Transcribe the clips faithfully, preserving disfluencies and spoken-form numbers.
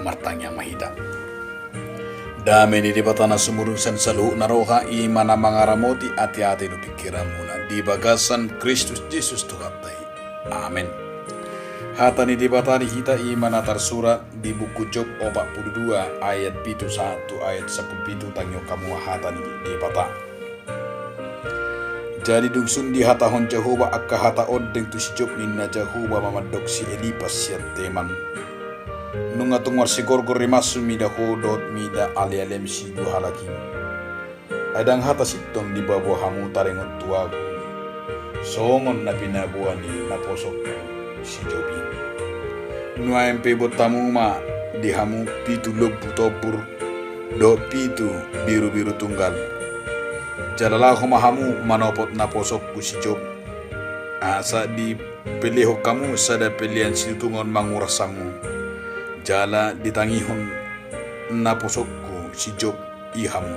Martangiang ma hita. Dame ni Debata na sumurung sian saluhutna roha, i ma na mangaramoti ateate dohot pingkiranmuna di bagasan Kristus Jesus Tuhanta i. Amen. Hata ni Debata di hita i ma na tarsurat di buku Job opat pulu dua ayat pitu sahat tu ayat sampulu pitu. Tangihon hamu ma hata ni Debata. Jadi dung sun dihatahon Jahowa angka hata ondeng tu si Job, ninna Jahowa ma mandok si Elipas sian Teman: Nunga tung marsigorgor rimasmu mida ho dohot mida alealem sidua halak i. Ai ndang hata sintong dipaboa hamu taringot tu ahu, songon na pinaboa ni naposongku si Job i. Nuaeng pe boan hamu ma di hamu pitu lombu tombur dohot pitu birubiru tunggal. Jala laho ma hamu manopot naposongku si Job, asa dipellehon hamu sada pellean situtungon manguras hamu. Jala ditangihon naposongku si Job i hamu.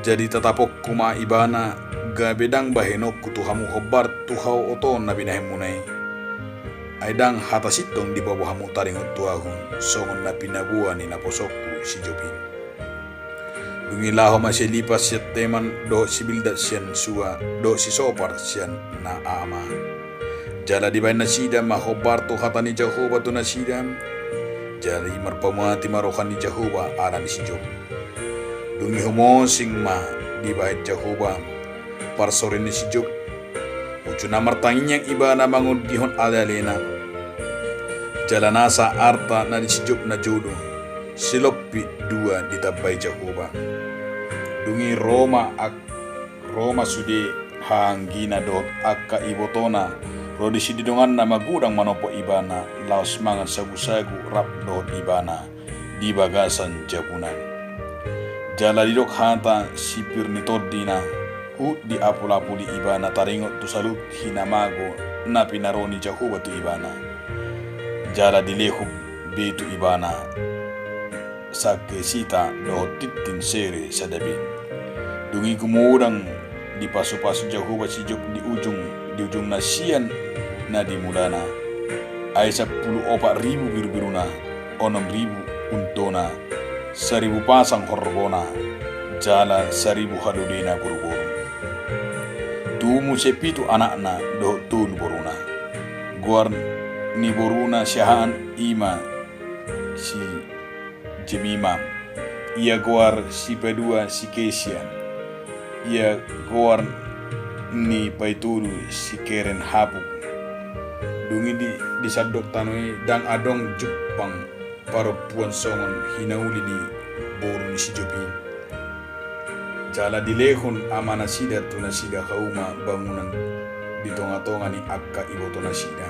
Jadi tataponku ma ibana, gabe ndang bahenonku tu hamu hombar tu haotoon na binahenmuna i. Ai ndang hata sintong dipaboa hamu taringot tu ahu, songon na pinaboa ni naposongku si Job i. Dung i laho ma si Elipas sian Teman, dohot si Bildad sian Sua, dohot si Sopar sian Naama. Jala dibahen nasida ma hombar tu hata ni Jahowa tu nasida. Jadi marpamuati ma roha ni Jahowa ala ni si Job. Dung i humosing ma dibahen Jahowa parsorion ni si Job. Uju na martangiang ibana mangondihon alealena. Jala nasa arta na di si Job na jolo, silompit dua ditambai Jahowa. Dung i ro ma ak-, ro ma sude hahaanggina dohot angka ibotona ro di sude donganna magodang manompo ibana, laos mangan sagusagu rap dohot ibana di bagasan jabuna. Jala didok hata sipir ni tondina, huhut diapulapuli ibana taringot tu saluhut hinamago na pinaro ni Jahowa tu ibana. Jala dilehon be tu ibana sangke sita dohot tintin sere sada be. Dung i gumodang dipasupasu Jahowa si Job di ujung, di ujungna sian na di mulana. Ai sampulu opat ribu birubiruna, onom ribu untona, saribu pasang horbona, jala saribu halodena boruboru. Tubu muse pitu anakna dohot tolu boruna. Goar ni boruna siahaan i ma si Jemima, ia goar sipadua si Kesia, ia goar ni paitolu si Keren Hapuk. Dung i di, di sandok tano i ndang adong jumpang parompuan songon hinauli ni boru ni si Job i. Jala dilehon amanasida tu nasida hauma bangunan di tongatonga ni angka ibotonasida.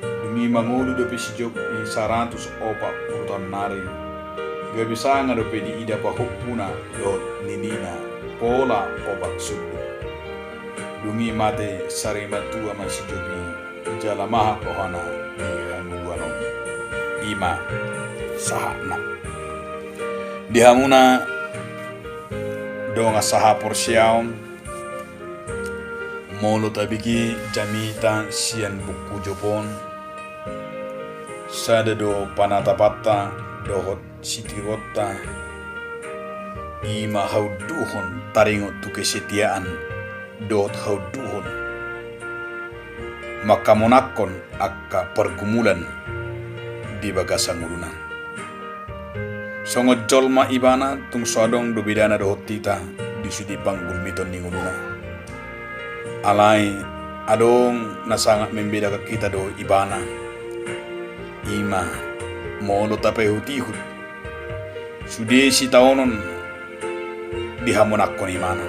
Dung i mangolu dope si Job i saratus opat pulu taon nari. Gabe sanga dope diida pahompuna dohot ninina pola opat sundut. Dung i mate sarimatua ma si Job i, jala mahap rohana di hangoluan on. I ma sahatna. Di hamuna dongan sahaporseaon, molo tabege jamita sian buku Job on, sada do panatapanta dohot sitiruonta, i ma haunduhon taringot tu kesetiaan dohot haunduhon mangkamonangkon angka pargumulan di bagasan ngoluna. Songon jolma ibana, tung so adong do bedana dohot hita di sude panggulmiton ni ngoluna. Alai adong na sangap membedakan hita dohot ibana. I ma molo tapaihutihut sude sitaonon dihamonangkon ibana.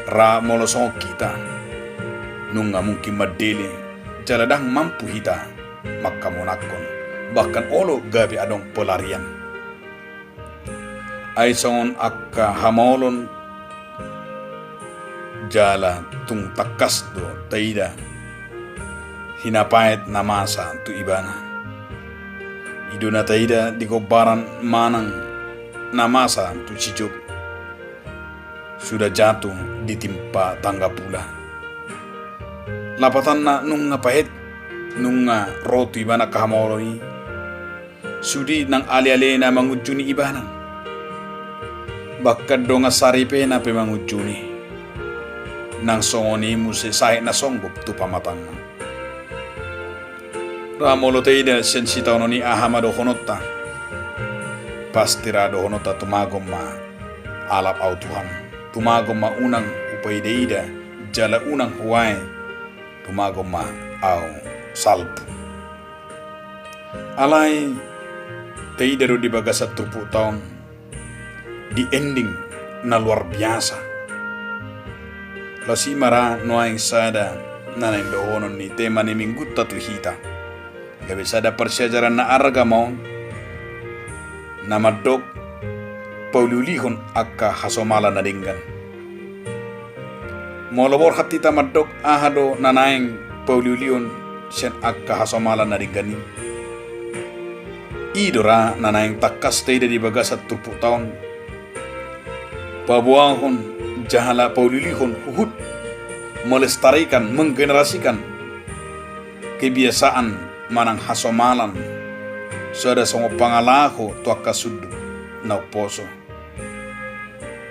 Ra molo songon hita, nunga mungkin mandele jala ndang mampu hita mangkamonangkon, bahkan olo gabe adong pelarian. Ai songon angka hamaolon jala tung tangkas do taida hinapaet na masa tu ibana. I do na taida di gombaran manang na masa tu si Job. Sudah jatuh ditimpa tangga pula. Lapatanna nunga paet, nunga ro tu ibana angka hamaolon i. sude nang alealena mangunjuni ibana. Bahkan dongan saripena pe mangunjuni. Nang songon i muse sahit na songgop tu pamatangna. Ra molo taida sian sitaonon i aha ma dohononta? Pasti ra dohononta tumagon ma alap ahu Tuhan. Tumagon ma unang hupaidaida, jala unang huae, tumagon ma ahu salpu. Alai taida do di bagasan turpukta on di ending na luar biasa. Laos i ma ra nuaeng sada na naeng dohonon ni tema ni minggunta tu hita. Gabe sada parsiajaran na arga ma on, na mandok pauliulihon angka hasomalan na denggan. Molo borhat hita mandok aha do na naeng pauliulihon sian angka hasomalan na denggan i, i do ra na naeng tangkas taida di bagasan turpukta on. Paboahon jala pauliulihon huhut melestarikan, menggenerasikan kebiasaan manang hasomalan sada songon pangalaho tu angka sundut na umposo.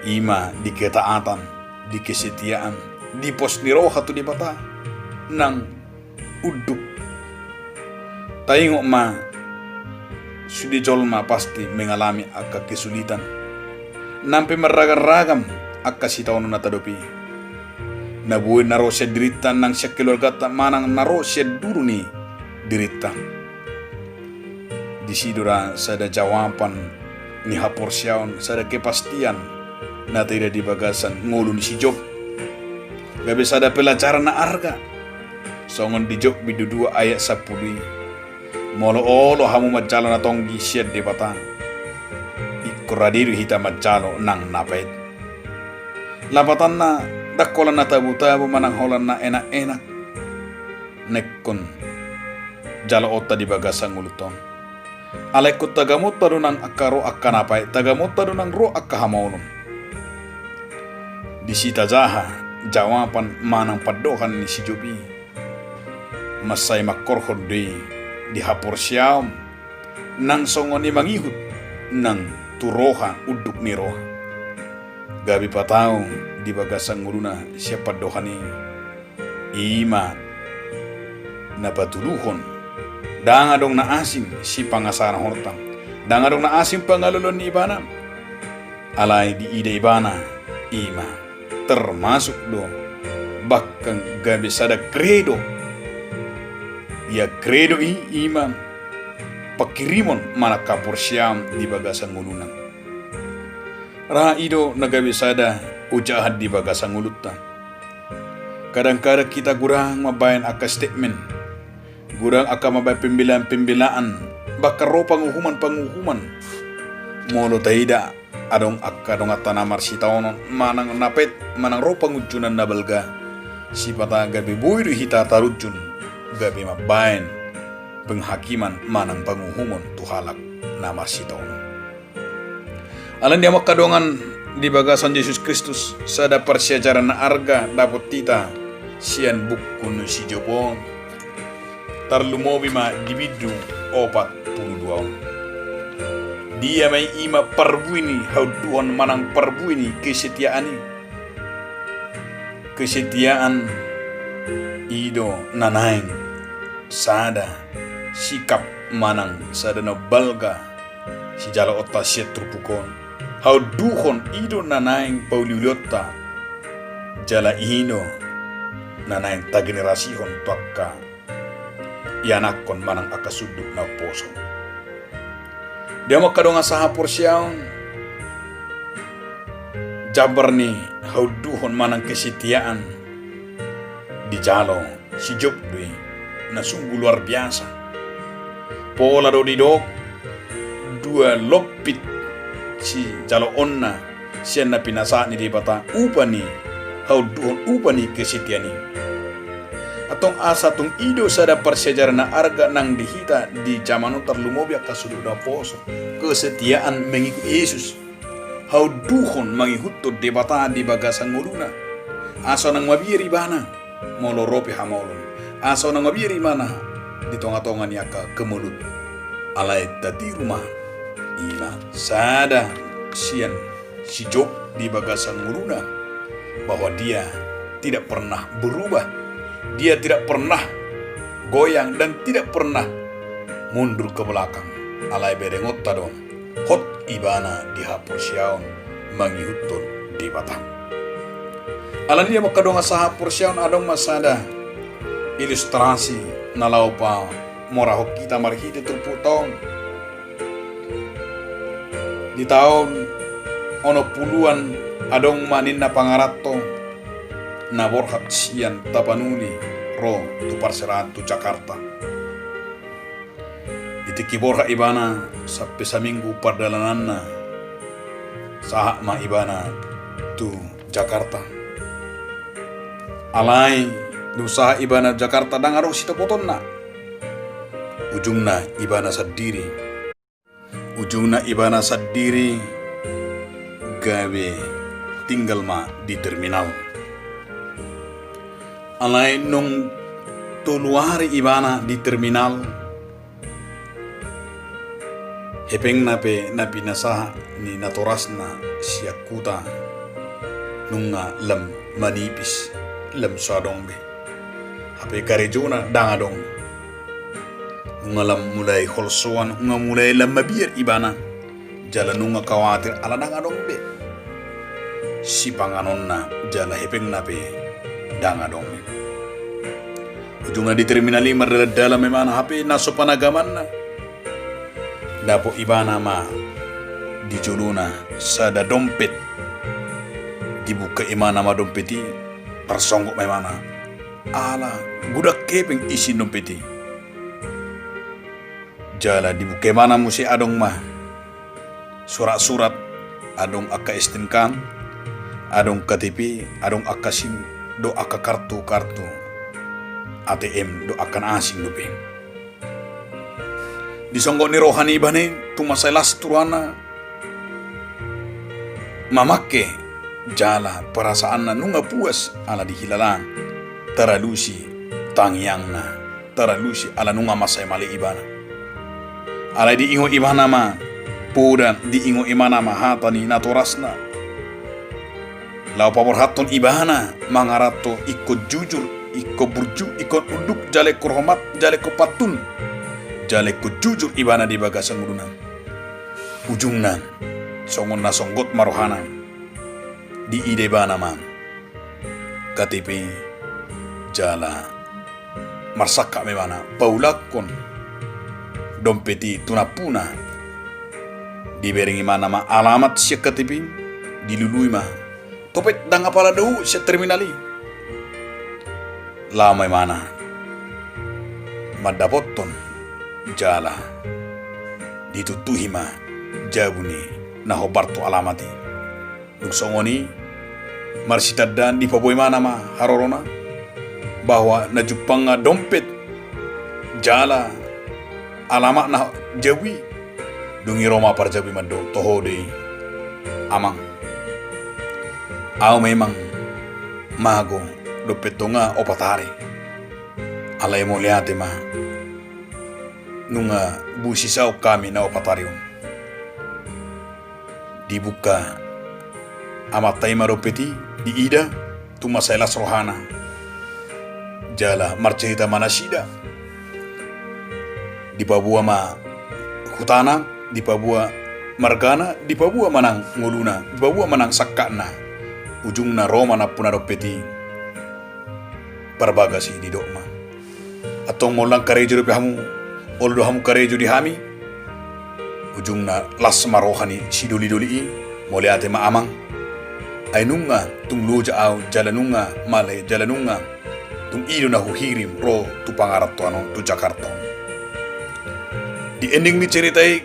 I ma di ketaatan, di kesetiaan, di pos ni roha tu Debata nang unduk. Taingot ma, sude jolma pasti mengalami angka kesulitan. Nang pe marragam-ragam angka sitaonon na tadopi. Na boi na ro sian dirinta nang sian keluarganta manang na ro sian duru ni dirinta. Disi do ra sada jawaban ni haporseaon, sada kepastian na taida di bagasan ngolu ni si Job. Gabe sada pelajaran na arga. Songon di Job bindu dua ayat sampulu i. Molo olo hamu manjalo na tonggi sian Debata, ingkon rade do hita manjalo nang na paet. Lapatanna, ndang holan na tabo-tabo manang holan na enak-enak na ingkon jaloonta di bagasan ngolunta on. Alai ingkon tagamonta do nang angka ro angka na paet, tagamonta do nang ro angka hamaolon. Disi tajaha jawaban manang pandohan ni si Job i. Mansai mangkorhon do i di haporseaon nang songon i mangihut nang tu roha, unduk ni roha. Gabe patau di bagasan ngoluna sian pandohan i. I ma na patuduhon, ndang adong na asing sipangasahononta, ndang adong na asing pangaloloan ni ibana. Alai diida ibana, i ma termasuk do bahkan gabe sada kredo. Ia kredo i, i ma pangkirimon manang haporseaon di bagasan ngoluna. Ra i do na gabe sada ojahan di bagasan ngolunta. Kadang-kadang hita godang mambaen angka statement, godang angka mambaen pembelaan-pembelaan, bahkan ro panguhuman-panguhuman. Molo taida adong angka donganta na marsitaonon manang na paet manang ro pangunjunan na balga, sipata gabe boi do hita tarunjun gabe mambaen penghakiman manang panguhumon tu halak na marsitaonon. Alani i, amang angka dongan di bagasan Jesus Kristus, sada parsiajaran na arga dapot hita sian buku ni si Job on. Tarlumobi ma di bindu opat pulu dua on. Dia ma i, i ma parbue ni haunduhon manang parbue ni kesetiaan i. Kesetiaan i do na naeng sada sikap manang sada na balga sijaloonta sian turpuk on. Haunduhon i do na naeng pauliulionta, jala i do na naeng tagenerasihon tu angka ianakhon manang angka sundut na umposo. Dia ma angka dongan sahaporseaon, jambar ni haunduhon manang kesetiaan dijalo si Job do i na sungguh luar biasa. Pola do didok dua lompit sijaloonna sian na pinasahat ni Debata, upa ni haunduhon, upa ni kesetiaan i. Antong asa tung i do sada parsiajaran na arga nang di hita di jaman on, tarlumobi angka sundut na umposo. Kesetiaan mengikut Yesus. Haunduhon mangihuthon Debata di bagasan ngoluna. Asa unang mabiar ibana molo ro pe hamaolon. Asa unang mabiar ibana di tonga-tonga ni angka kemolun. Alai tatiru ma, ima sada sian si Job di bagasan ngoluna, bahwa dia tidak pernah berubah, dia tidak pernah goyang dan tidak pernah mundur ke belakang. Alai berengonta do hot ibana di haporseaon mangihuthon Debata. Alani dia mangkadongan sahaporseaon adong ma sada ilustrasi na laho pamorahon hita marhite turpukta on. Di taon onom puluan adong ma ninna pangaranto na borhat sian Tapanuli ro tu parserahan tu Jakarta. Di tingki borhat ibana sampe saminggu pardalananna, sahat ma ibana tu Jakarta. Alai dung sahat ibana Jakarta ndang adong sitopotonna. Ujungna ibana sandiri. Ujungna ibana sandiri gabe tinggal ma di terminal. Alai nung tolu ari ibana di terminal, hepengna pe na pinasahat ni natorasna sian huta nunga lam manipis, lam so adong be. Hape karejona ndang adong. Nunga lam mulai holsoan, nunga mulai lam mabiar ibana. Jala nunga kawatir ala ndang adong be sipanganonna, jala hepengna pe ndang adong be. Ujungna di terminal i mardalan-dalan ma ibana, hape na so panagamanna, dapot ibana ma di jolona sada dompet. Dibuka ibana ma dompet i, tarsonggot ma ibana, ala godang hepeng isi dompet i. Jala dibuka ibana muse, adong ma surat-surat, adong angka STNK, adong KTP, adong angka SIM, dohot angka kartu-kartu ATM, dohot angka na asing dope. Disonggot ni roha ni ibana i, tung mansai las tu rohana mamangke, jala perasaanna nunga puas ala dihilala taralusi tangiangna, taralusi ala nunga mansai male ibana. Alai diingot ibana ma poda, diingot ibana ma hata ni natorasna laho paborhathon ibana mangaranto ingkon jujur, ingkon burju, ingkon unduk, jala ingkon hormat, jala ingkon pantun, jala ingkon jujur ibana di bagasan ngoluna. Ujungna songon na songgot ma rohana, diida ibana ma KTP, jala marsangkap ma ibana paulakhon dompet i tu nampuna. Dibereng ibana ma alamat sian KTP, dilului ma. Topet ndang apala dohot sian terminal i. Laho ma ibana mandapothon, jala dituntuhi ma jabu ni na hombar tu alamat i. Dung songon i, marsitandaan, dipaboa ibana ma harorona bahwa na jumpangna dompet jala alamatna jabu i. Dung i ro ma parjabu i mandok, toho do i, Amang. Au memang mago dompet tonga opat ari. Alai mauliate ma, nunga busisaon hami na opat ari on. Dibuka amanta i ma dompet i, diida, tung mansai las rohana. Jala marcarita ma nasida. Dipaboa ma hutana, dipaboa margana, dipaboa ma nang ngoluna, dipaboa ma nang sangkapna. Ujungna ro ma nampuna dompet i. Parbagas i didok ma, antong molo ndang karejo dope hamu, olo do hamu karejo di hami? Ujungna las ma roha ni sidolidoli i, mauliate ma Amang. Ai nunga tung loja au jala nunga male jala nunga tung i do na huhirim ro tu pangarantoan on tu Jakarta on. Di ending ni cerita i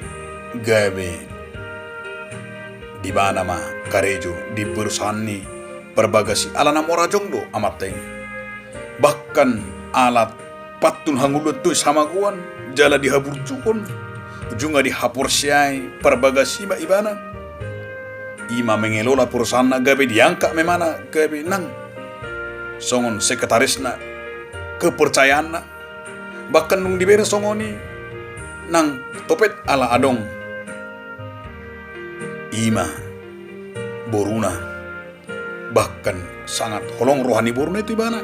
gabe dibahen ma karejo di perusahaan ni Parbagas i, ala na mora jong do amanta i. Bahkan ala pantun hangoluan, tois hamagoan, jala dihaburjuhon, ujungna dihaporseai Parbagas i ma ibana. I ma mengelola perusahaanna, gabe diangkat ma ibana gabe nang songon sekretarisna, kepercayaanna. Bahkan dung dibereng songon i, nang topet ala adong i ma boruna, bahkan sangat holong roha ni boruna i tu ibana,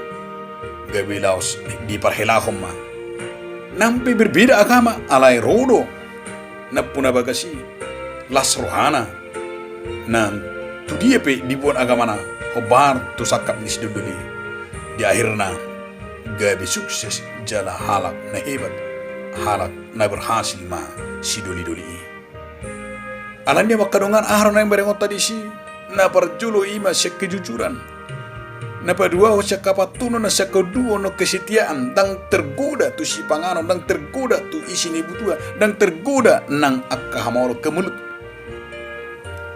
gabe laos diparhelahon ma. Nang pe berbeda agama, alai ro do nampuna bagas i, las rohana. Nang tu dia pe diboan agamana, hombar tu sangkap ni sidoli-doli i. Di akhirna gabe sukses jala halak na hebat, halak na berhasil ma sidoli-doli i. Alani i, angka dongan, aha do naeng berengonta disi? Na parjolo i ma sian kejujuran. Na paduahon sian hapantunon, na sian haunduhon kesetiaan, ndang tergoda tu sipanganon, ndang tergoda tu isi ni butua, ndang tergoda nang angka hamaolon, kemelut.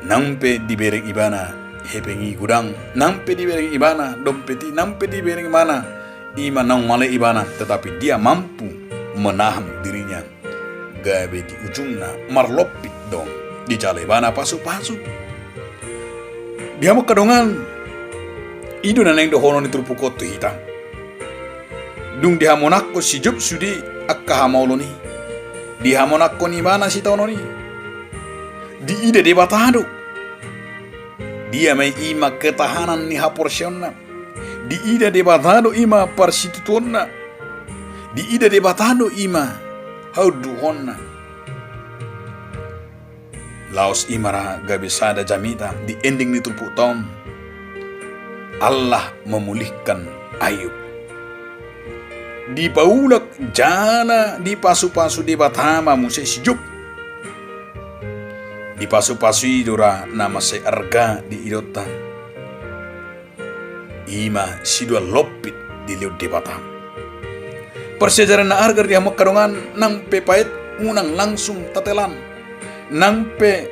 Nang pe dibereng ibana hepeng i godang, nang pe dibereng ibana dompet i, nang pe dibereng ibana i ma naung male ibana, tetapi dia mampu menahan dirinya, gabe di ujungna marlompit do dijalo ibana pasu-pasu. Di hamu angka dongan, i do na naeng dohonon ni turpuk on tu hita. Dung dihamonangkon si Job sude angka hamaolon i, dihamonangkon ibana sitaonon i, diida Debata do. Dia ma i ma ketahanan ni haporseaonna. Diida Debata do i ma parsitutuonna. Diida Debata do i ma haunduhonna. Laos i ma ra gabe sada jamita di ending ni turpukta on. Allah memulihkan Ayub. Dipaulak jala dipasu-pasu Debata ma muse si Job. Dipasu-pasu i do ra na mansai arga di idaonta. I ma sidua lompit dilehon Debata. Parsiajaran na arga di hamu angka dongan, nang pe pait unang langsung tatelan. Nang pe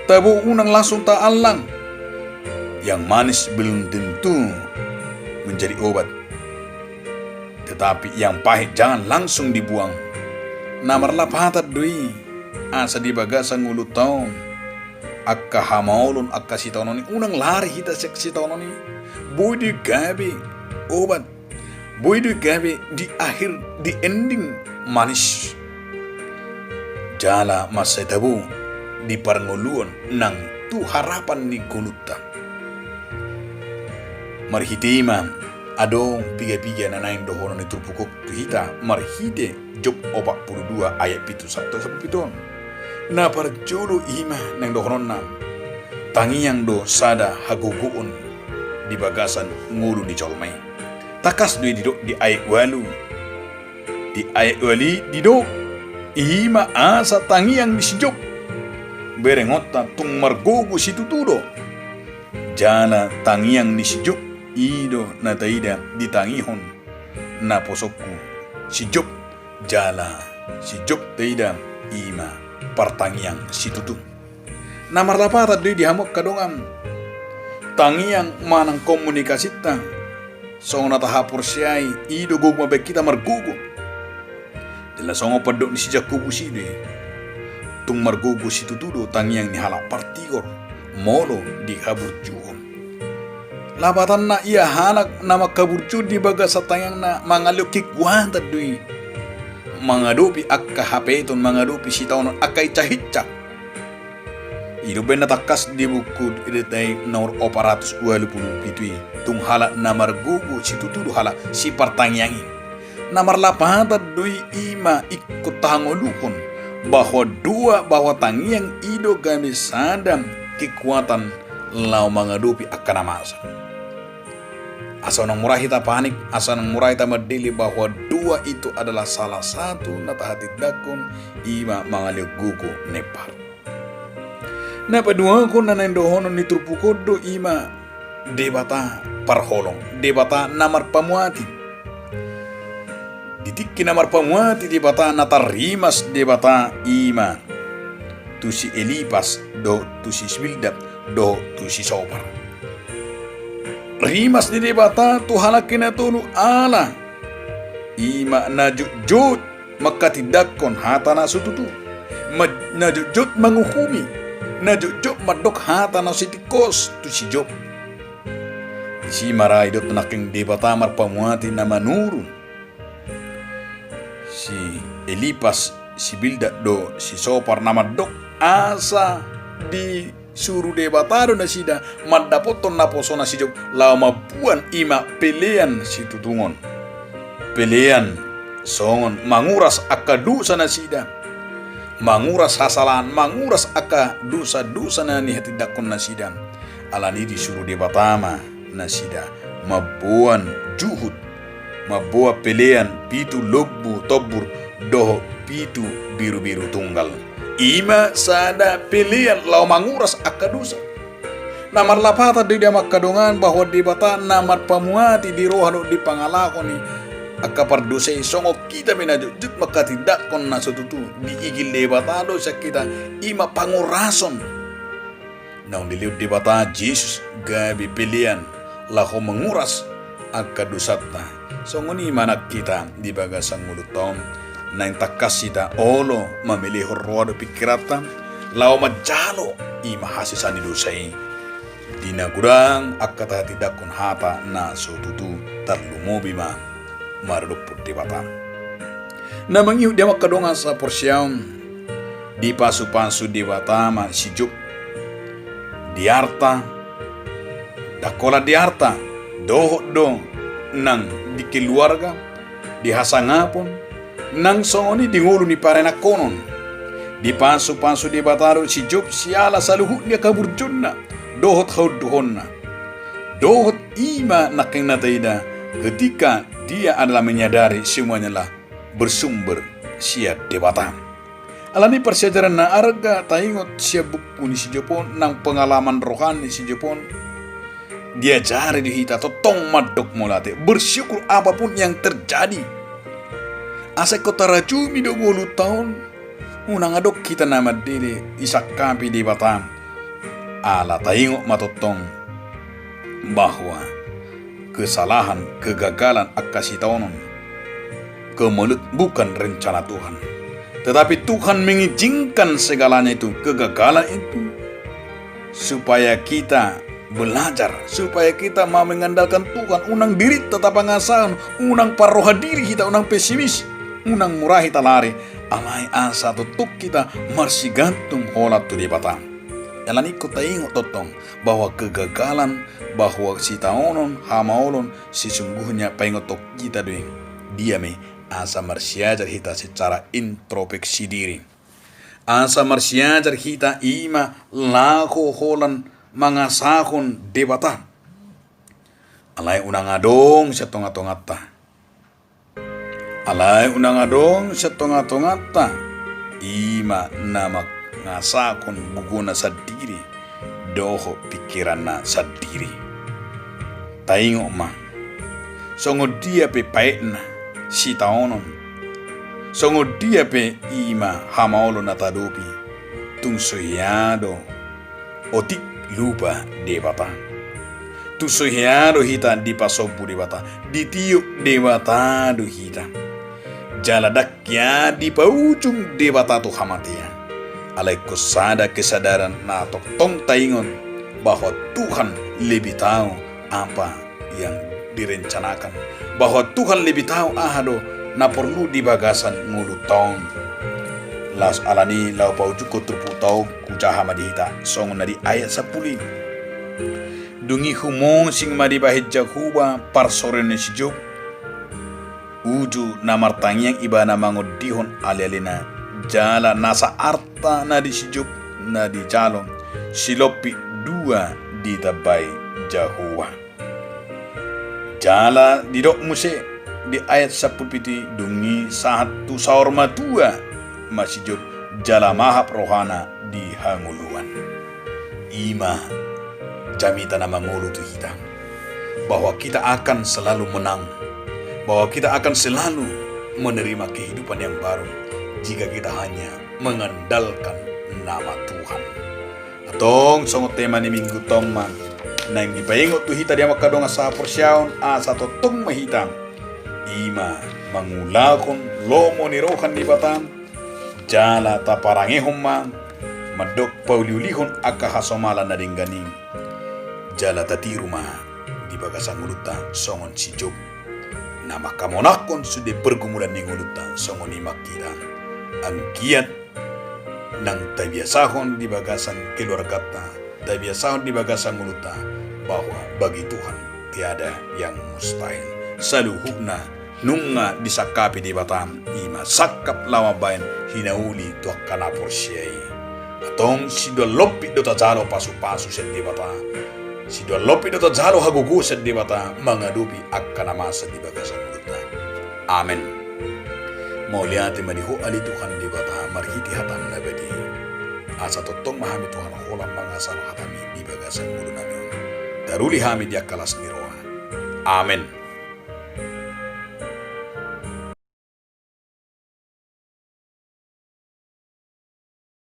tabo unang langsung taallang. Yang manis belum tentu menjadi obat. Tetapi yang pahit jangan langsung dibuang. Na marlapatan do i, asa di bagasan ngolunta on, angka hamaolon, angka sitaonon i, unang lari hita sian sitaonon i. Boi do i gabe obat, boi do i gabe di akhir, di ending manis. Jala mansai tabo di parngoluon nang tu harapan ni ngolunta. Marhite i ma adong piga-piga na naeng dohonon ni turpuk on tu hita marhite Job opat pulu dua ayat pitu sahat tu sampulu pitu on. Na parjolo i ma naeng dohononna, tangiang do sada hagogoon di bagasan ngolu ni jolma i. Tangkas do i didok di ayat ualu. Di ayat ualu i didok i ma asa tangiang ni si Job. Berengonta tung margogo situtu do. Jala tangiang ni si Job i do na taida ditangihon naposongku si Job. Jala si Job taida i ma partangiang situtu. Na marlapatan do i di hamu angka dongan. Tangiang manang komunikasinta songon na tahaporseai i do gogo mambahen hita margogo. Jala songon pandok ni si Jakobus i do i, tung margogo situtu do tangiang ni halak partigor molo di haburjuon. Lapatanna ia halak na manghaburju di bagasan tangiangna mangalehon kekuatan do i mangadopi angka hapeton, mangadopi sitaonon, angka hinsa-hinsa. I do umbahen na tangkas di buku Ende Tahi nomor opat ratus ualu pulu pitu i, tung halak na margogo situtu do halak sipartangiang i. Na marlapatan do i, i ma ingkon tahangoluhon bahwa doa, bahwa tangiang i do gabe sada kekuatan laho mangadopi angka na masa. Asa unang mura hita panik, asa unang mura hita mandele bahwa doa itu adalah salah satu na tahatindangkon i ma mangalehon gogo na imparro. Na paduahon na naeng dohonon ni turpuk on do i ma Debata parholong, Debata na marpamuati. Di tingki na marpamuati Debata na tarrimas Debata i ma tu si Elipas dohot tu si Bildad dohot tu si Sopar. Rimas ni Debata tu halak i na tolu ala i ma na jotjot manghatindanghon hata na so tutu, ma-, na jotjot manguhumi, na jotjot mandok hata na so tingkos tu si Job. Disi ma ra didok nangkin Debata marpamuati na manurun si Elipas si Bildad dohot si Sopar na mandok asa disuru Debata do nasida mandapothon naposona si Job laho mamboan, i ma pelean situtungon. Pelean songon manguras angka dosa nasida, manguras hasalahan, manguras angka dosa-dosa na nihatindanghon nasida. Alani i disuru Debata ma nasida mamboan juhut, mamboan pelean pitu lombu tombur dohot pitu birubiru tunggal. I ma sada pelean laho manguras angka dosa. Na marlapatan do i di hamu angka dongan bahwa Debata na marpamuati di roha dohot di pangalaho ni angka pardosa i. Songon hita pe na jotjot manghatindanghon na so tutu diigil Debata do sian hita, i ma pangurason. Naung dilehon Debata Jesus gabe pelean laho manguras angka dosanta. Songon i ma nang hita di bagasan ngolunta on, naeng tangkas hita olo mamelehon roha dohot pingkiranta laho manjalo, i ma hasesaan ni dosa i, di na godang angka tahatindanghon hata na so tutu tarlumobi ma maradophon Debata. Na mangihut di hamu angka dongan saporseaon, dipasupasu Debata ma si Job di arta, ndang holan di arta, dohot do nang di keluarga, di hasangapon, nang songon i di ngolu ni paranakhonon. Dipasupasu Debata do si Job siala saluhut ni angka burjonna dohot haunduhonna. Dohot i ma nangkin na taida, ketika dia adalah menyadari semuanya adalah bersumber sian Debata. Alani i parsiajaran na arga, taingot sian buku ni si Job on nang pengalaman rohani si Job on. Diajari do hita tongtong mandok mauliate, bersyukur apapun yang terjadi. Asa ingkon tarajumi do ngolunta on. Unang adong hita na mandele disangkapi Debata. Ala taingot ma tongtong bahwa kesalahan, kegagalan, angka sitaonon, kemelut bukan rencana Tuhan. Tetapi Tuhan mengizinkan segalanya itu, kegagalan itu, supaya kita belajar, supaya kita mau mengandalkan Tuhan. Unang dirinta tapangasahon, unang parroha diri hita, unang pesimis, unang mura hita lari. Alai asa tongtong hita marsigantung holan tu Debata. Alani i ingkon taingot tongtong bahwa kegagalan, bahwa sitaonon, hamaolon, sesungguhnya paingothon hita do i. Dia ma i, asa marsiajar hita secara introspeksi diri. Asa marsiajar hita i ma laho holan mangasahon Debata. Alai unang adong sian tongatonganta. Alai unang adong sian tongatonganta i ma na mangasahon gogona sandiri dohot pingkiranna sandiri. Taingot ma, songon dia pe paetna sitaonon, songon dia pe i ma hamaolon na taadopi, tung so hea do otik lupa Debata. Tung so hea do hita dipasombu Debata, ditiop Debata do hita. Jala ndang hea dipaujung Debata tu hamatean. Alai ingkon sada kesadaran na tongtong taingot bahwa Tuhan lebih tahu apa yang direncanakan, bahwa Tuhan lebih tahu aha do na porlu di bagasan ngolunta on. Laos alani i laho paujungkon turpukta on, hujaha ma di hita songon na di ayat sampulu i. Dung i humonsing ma dibahen Jahowa parsoreon ni si Job, uju na martangiang ibana mangondihon alealena, jala nasa arta na di si Job na dijalo silompit dua ditambai Jahowa. Jala didok muse di ayat sampulu pitu i, dung i sahat tu saur matua ma si Job, jala mahap rohana di hangoluan. I ma jamita na mangolu tu hita, bahwa kita akan selalu menang, bahwa kita akan selalu menerima kehidupan yang baru jika kita hanya mengandalkan nama Tuhan. Antong songon tema ni minggu on ma naeng dipaingot tu hita di hamu angka dongan sahaporseaon, asa tongtong ma hita i ma mangulahon lomo ni roha ni Debata, jala taparangehon ma mandok pauliulihon angka hasomalan na denggan i, jala tatiru ma di bagasan ngolunta songon si Job na manghamonanghon sude pergumulan ni ngolunta. Songon i ma hita, anggiat nang tabiasahon di bagasan keluarganta, tabiasahon di bagasan ngolunta, bahwa bagi Tuhan tiada yang mustahil. Saluhutna nunga disangkapi Debata, i ma sangkap laho mambahen hinauli tu angka na porsea i. Antong sinduan lompit do tajalo pasupasu sian Debata, sinduan lompit do tajalo hagogoon sian Debata mangadopi angka na masa di bagasan ngolunta. Amen. Mauliate ma di Ho ale Tuhan Debata marhite hataM na badia i. Asa tongtong ma hami Tuhan holan mangasahon hataMi di bagasan ngolunami on. Taruli hami di angka las ni roha. Amen.